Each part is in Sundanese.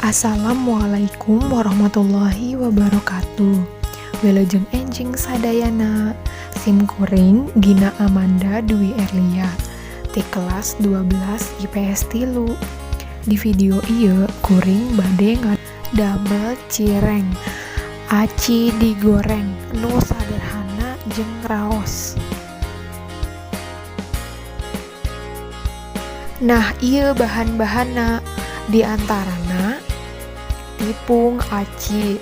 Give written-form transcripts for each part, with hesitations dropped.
Assalamualaikum warahmatullahi wabarakatuh. Wilujeng enjing sadayana. Sim kuring Gina Amanda Dwi Erlia ti kelas 12 IPS 3. Di video ieu kuring bade ngadamel cireng aci digoreng nu sederhana jeung raos. Nah, ieu bahan-bahanna, diantarana tipung aci,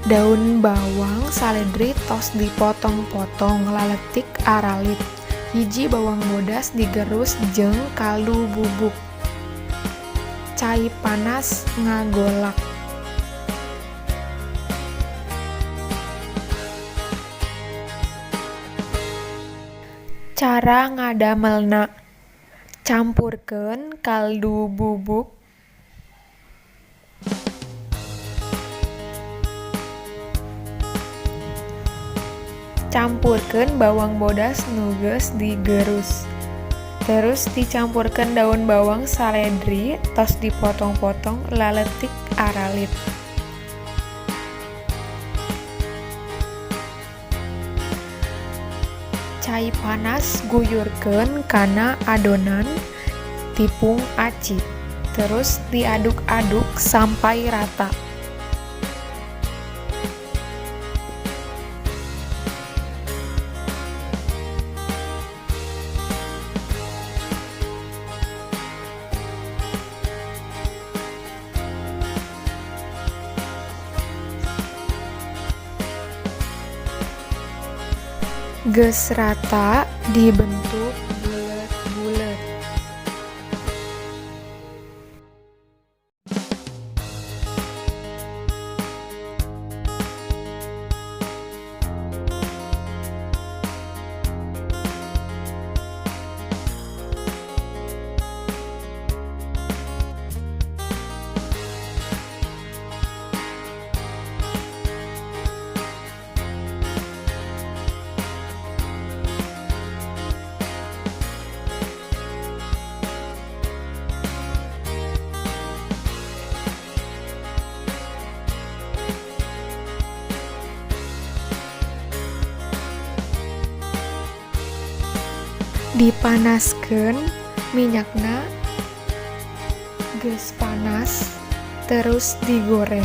daun bawang saledri tos dipotong-potong laletik aralit, hiji bawang bodas digerus jeung kaldu bubuk, cai panas ngagolak. Cara ngadamelna: campurkeun kaldu bubuk, campurkeun bawang bodas nu geus digerus, terus dicampurkeun daun bawang saledri tos dipotong-potong laletik aralit. Cai panas guyurkeun kana adonan tipung aci, terus diaduk-aduk sampai rata. Geus rata dibentuk bulet-bulet. Dipanaskeun minyakna, geus panas terus digoreng.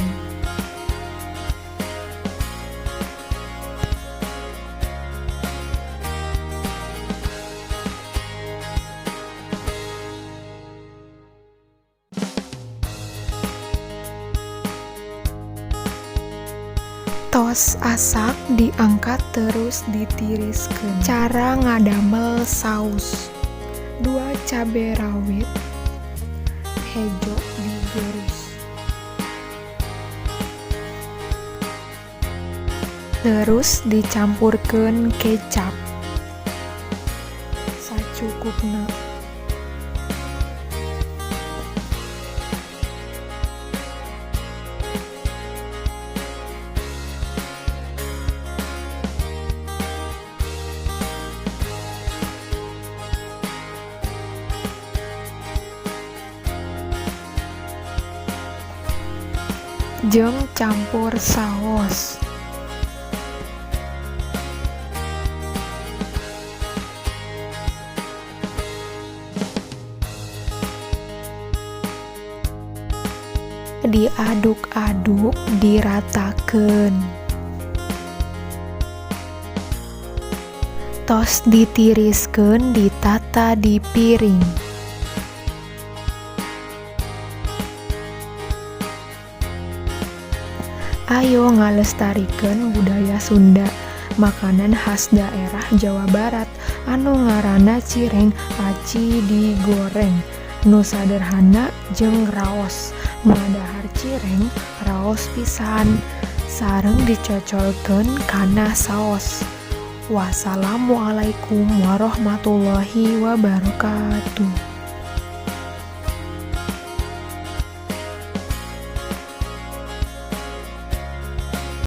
Tos asak diangkat terus ditiriskeun. Cara ngadamel saus: 2 cabe rawit hejo digerus, terus dicampurkeun kecap sacukupna. Jeung campur saos. Diaduk-aduk diratakeun. Tos ditiriskeun ditata di piring. Ayo ngalestarikeun budaya Sunda, makanan khas daerah Jawa Barat anu ngaranna cireng aci digoreng nu saderhana jeung raos. Ngadahar cireng raos pisan sareng dicocolkeun kana saos. Wassalamualaikum warahmatullahi wabarakatuh.